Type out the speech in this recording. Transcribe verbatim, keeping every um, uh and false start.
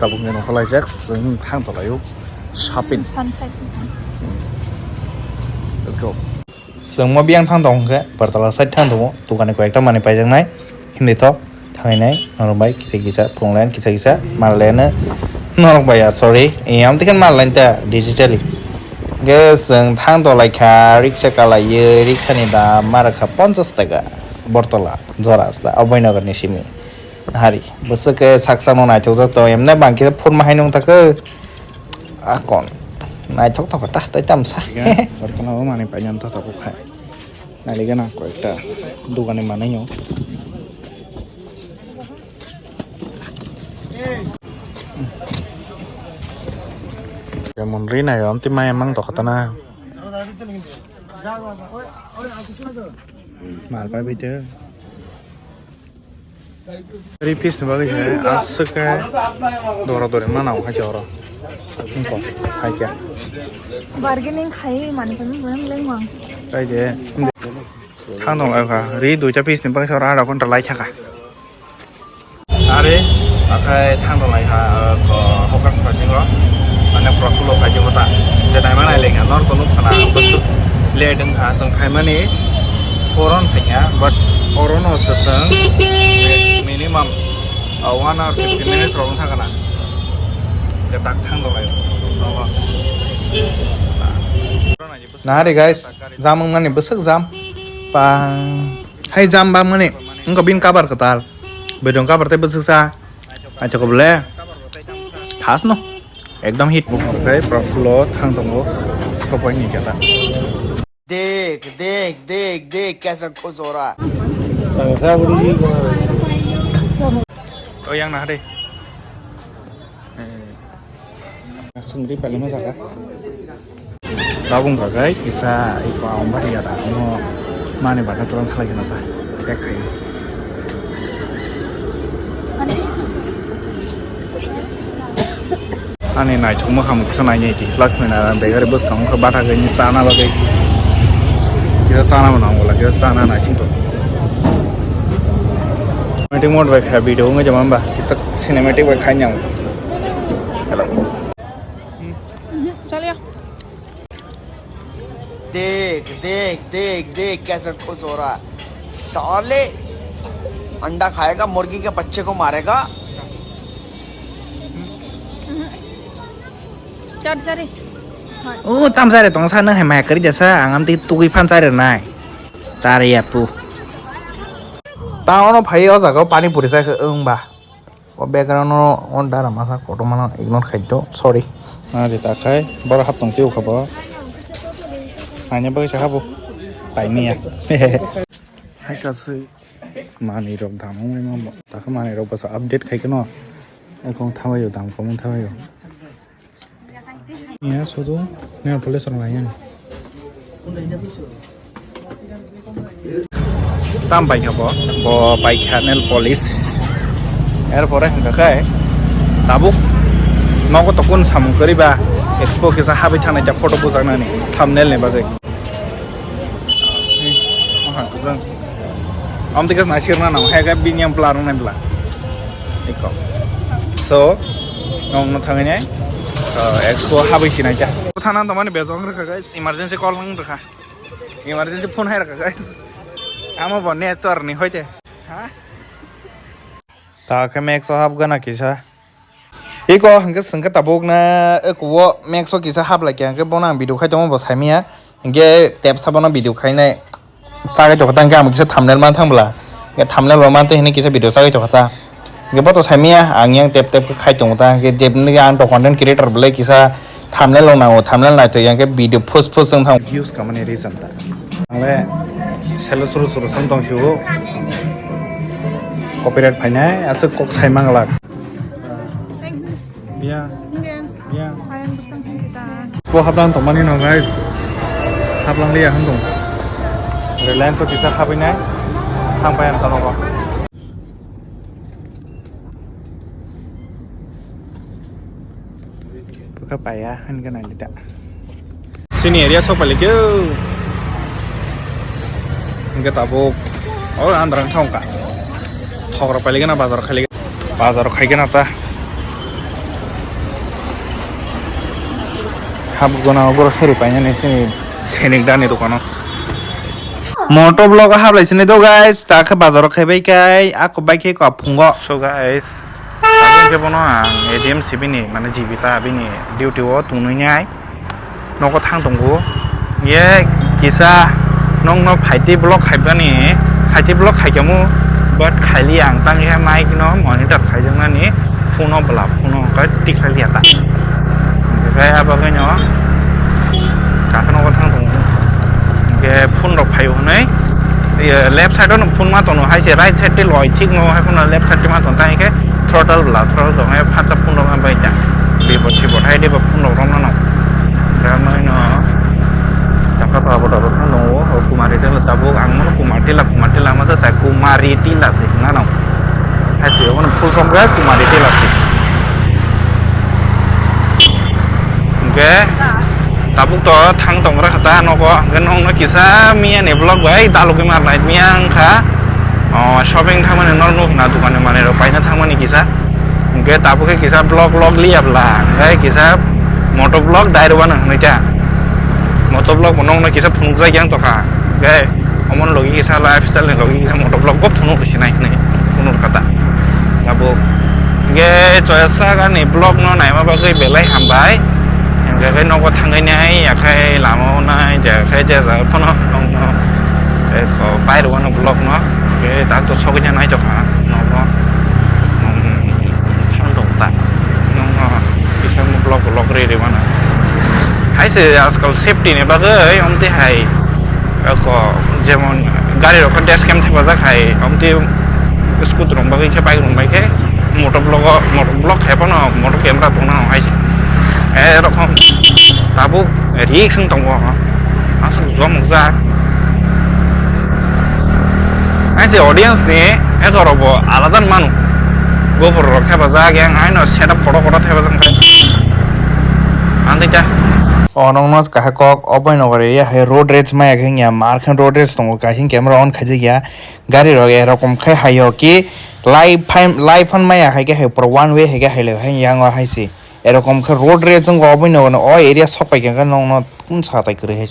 Tabuk ni nokha laijak, chwng thang tonglaio shopping. Sunset. Let's go. Chwng mo biyang thang tong khe, Bartala side thang tongo, dukani koi ekta manwi paijaknai, hindi thok, thangnai, norok bai kisa kisa, phone line kisa kisa, mal line, norok bai ya, sorry, eh, am tikan mal line ta digitally. Ge chwng thang tong lai kha, riksa kalaiwi, riksa ni dam ma rwkha ponchash taka, Bartala, jora, Abhainagar ni simi. Hari, bwswk khe saksa no naithok jak tong, emne bang khe phurma hai nung thakhe. Akon, naithok thok ta, tai tamsa. Bartala o manwi painani thok thok khai. Nailigena koi ekta dukani manwi no. Kemon ri nai, amtwi maya mang tokotana. Mal pai bwtwi. Three piece ni bagwi se aswk khe dora dori mana o hai khe oro. Wngkha hai khe. Bargaining khai mani khe mung leng mang. Kai de. Thang dong lai kha. Ri duita piece ni bagwi se oro ada ghonta lai kha kha. Are akhai thang dong lai kha, ko hawkers phasingo. Mane Prafulo phasingo ta. Je dai mana leng nor to nuk khana. Le deng kha song khai mani. Foron phaiya, but oro no se chwng minimum, uh, one hour fifteen minutes rok wng thakana. Ke tak thang dong lai. Nogo. Nahari guys, jam wngmani bwswk jam. Pang. Hai jam bangmani. Wngkha bini cover kwtal. Bedong cover tei bwswk sa. Aithoka bole. Thas no. Ekdom hit. Bukhuk tei Prafulo thang tongo. Sopoi ni kata. Dekh, dekh, dekh, dekh, kaisa khush ho raha hai. O yang nah de. Sungri pali ma jaga. Tabung ka gai kisa iko aum bari ya da mo mani bata tolong thalai kena ta. Dek khai. Ani naithok mwkhang kisa nainai di Laxmi Narayan Bakery bwskang wngkha bata gani chana bagwi. Kisa chana bo nango la, kisa chana naising to. Cinematic mode bai kha video wngwi jama hwnba kisa cinematic bai khai nang. Hello. चलिए। देख, देख, देख, देख, कैसे खुश हो रहा है। साले, अंडा खाएगा, मुर्गी के बच्चे को मारेगा। Chari, chari. O, tam chari tong sa nang hai maya kari jasa, ang am ti tugui phan chari nai. Chari ya pu. Ta ono phai o jaga pani puri sa wng ba. O background o, o dara masa kotorma no ignore khai do, sorry. Ari ta khai, boro hap tong tio kha bo. Ani bagwi sa habo. Pai miya. Hai kasi manwi rok dam wngwi ma bo. Ta khe manwi rok bwsa update khai kheno. Ekong thawaio dam komon thawaio. Ya, sudu nail polish rok lai yang. Tam bai kha bo, bo bai kha nail polish. Er pore hingka khai tabuk nogo to kun samung kwrwi ba expo kisa habai thanai ta photo bujak nani thumbnail ni bagwi. Am tikas naisir na nang hai ga bini am plan nai bla. Iko. So, nong no thangai nai. So, expo habai sinai ta. Thana to mani bejong rwkha guys, emergency call nang rwkha. Emergency phone hai rwkha guys. Amo bo nature ni hoite. Ha? Ta khe me expo hap gana kisa. Iko hwnkhe swngkhe tabuk na eko o Max o kisa hablai khe hwnkhe bono ang video khai tongo bo saimanya. Hwnkhe tep sabono video khainai chagwi tongkha ta hwnkhe ang kisa thumbnail man thang bwla. Hwnkhe thumbnail bo man twi hwnwi kisa video chagwi tongkha ta. Hwnkhe bo to saimanya ang yang tep tep khe khai tongo ta. Hwnkhe jebini ang to content creator bwlai kisa thumbnail rok nango, thumbnail naitwi yang khe video phus phus wng thang. Views kamani reason ta. Ang le selo suru suru song tong sio. Copyright phainai aswk kok sai manglak. Thank you. Biya. Biya. Ayang bwskang thang kita. Bo haplang tongmani no guys. Haplang liya hwn tong. Reliance o kisa habinai. Thang pai ang tamo ko. Bwkha paiya hwn gana lita. Chini area sok palikyo. Hingke tabuk. O andra thong ka. Thok rok palikyo na bazar khali. Bazar khai gana ta. Habgona borok seri painani sini senik dani dokano. Moto vlog hablai sini do guys, ta khe bazaro khaibai kai, ako bai khe ko phungo. So guys, aboni khe bono ang A D M C bini mane jibita bini duty o tunui nai nogo thang tongo. Ye kisa nongno phaiti vlog khaibani, phaiti vlog khaikamu, but khaili ang tang khe mic no monitor khaijaknani phone o bwla phone o khe tikhlai liya ta. Hingkhe abo khaino kakheno bo thang tongo. Hingkhe phone rok phaio hwnwi, left side o no phone ma tono, hai se right side tei loi thik no hai phano left side tei ma tono, tei hingkhe throttle bwla, throttle tong hai phatsa phone rok bai ta. Bipot sipot hai de bo phone rok romno no. Hingkhe amo no taka ta bo da bo phano nongo, o Kumari tela tabuk ang mano Kumari tela, Kumari tela ma sa Kumari tela se hwnna no. Hai se obono full form khe Kumari tela se. Hingkhe tabuk to thang tong gra kha ta nogo, hingkhe nongno kisa miya ni vlog bai dalogwi mar nai miya wngkha. O, shopping thangmani norok nukna, dokan ni manwi rok paina thangmani kisa. Hingkhe tabuk khe kisa vlog vlog liya bwla, hingkhe kisa moto vlog dai rwano hwnwi ta. Moto vlog bo nongno kisa phunukjak yang tokha. Hingkhe omo logi kisa lifestyle ni logi kisa moto vlog bo phunuk sinai hinwi phunuk kha ta. Tabuk hingkhe choyasagani vlog no naima bagwi belai hambai. Hingkhe khe nogo thangwi nai yakhai lama o nai je khe je jaga phano nongno bai rwano vlog no. Hingkhe tak to sogwi nai tokha nogo. Thang tong ta nongno kisa mo vlog vlog rwi rwmano. Hai se ajkal safety ni bagwi omtwi hai. Ako jemon gari rok khe dash cam thepajak hai, omtwi scooty rok bagwi khe, bike rok bai khe moto vlog o, moto vlog khai phano moto camera tongna hai se. Erokom tabuk risk wng tongo, aswk jom jak. Hai se audience ni ekorok bo alada manu, GoPro rok thepajak, yang haino setup kotor kotor thepajak, ang tei ta. O nokno kahai kok, o Boynagar area hai road rage maya khe wngya, mar khe road rage tongo, kaisa camera on khaijak ya, gari rok erokom khe hai o ki live phai-, live phone maya hai khe hai pura one way hai khe hai lai hai yang o hai se, erokom khe road rage wngkha o Boynagar o area sok pai khe nokno kun sa tai kwrwi hai se.